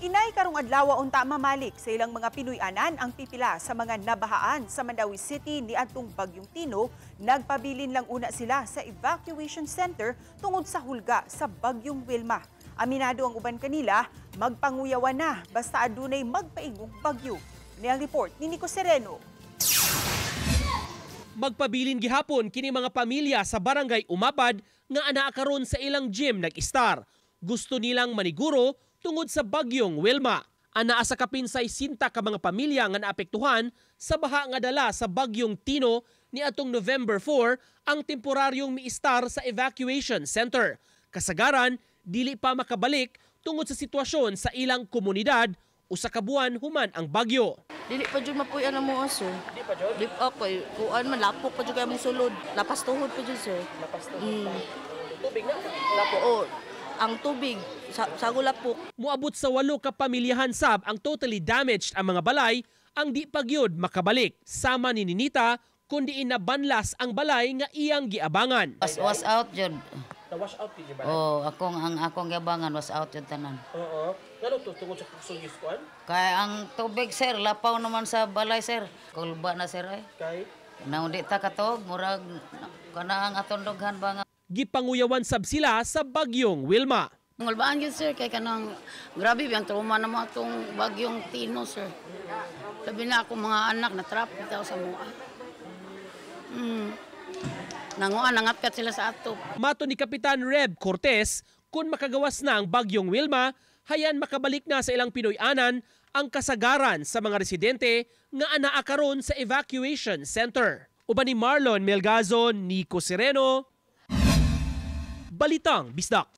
Hinay karong adlaw unta mamalik sa ilang mga Pinoy-anan ang pipila sa mga nabahaan sa Mandaue City niadtong Bagyong Tino. Nagpabilin lang una sila sa evacuation center tungod sa hulga sa Bagyong Wilma. Aminado ang uban kanila, magpanguyawan na basta adunay magpaingong bagyo. Ni ang report ni Nico Sereno. Magpabilin gihapon kini mga pamilya sa Barangay Umapad nga anaa karon sa ilang gym nag-istar. Gusto nilang maniguro tungod sa Bagyong Wilma. Anaa sa kapin 60 ka mga pamilya nga naapektuhan sa baha nga dala sa Bagyong Tino niadtong November 4 ang temporaryong miistar sa evacuation center. Kasagaran, dili pa makabalik tungod sa sitwasyon sa ilang komunidad 1 ka buwan human ang bagyo. Dili pa jud mapuy-an mo, sir. Di pa jud? Di pa kay kuan man, lapok pa jud kay among sulod. Lapas tuhod pa jud, sir. Lapas tuhod. Tubig na? Lapok. Oh, ang tubig sa sago lapok. Muabot sa 8 ka pamilyahan sab ang totally damaged ang mga balay ang di pa gyud makabalik. Sama ni Ninita, kundi nabanlas ang balay nga iyang giabangan. Was out jud. Na wash out gyud balay. Oh, akong giabangan was out jud tanan. Oo. Ngano to, tungod sa kusog kuan? Kay ang tubig, sir, lapaw naman sa balay, sir. Kulba na, sir, ay. Kay Naong di ta katog, murag kana ang atong dughan ba nga. Gipanguyawan sab sila sa Bagyong Wilma. Ngulbaan gyud, sir, kay kanang grabe biyang trauma na mo atong Bagyong Tino, sir. Labi na ako mga anak na trap bitaw sa mua. Nanguan nangatkat sila sa atop. Mato ni Kapitan Reb Cortez, kung makagawas na ang Bagyong Wilma, hayan makabalik na sa ilang Pinoy-anan ang kasagaran sa mga residente nga anaa karon sa evacuation center. Uban ni Marlon Melgazo, Nico Sereno, Balitang Bisdak.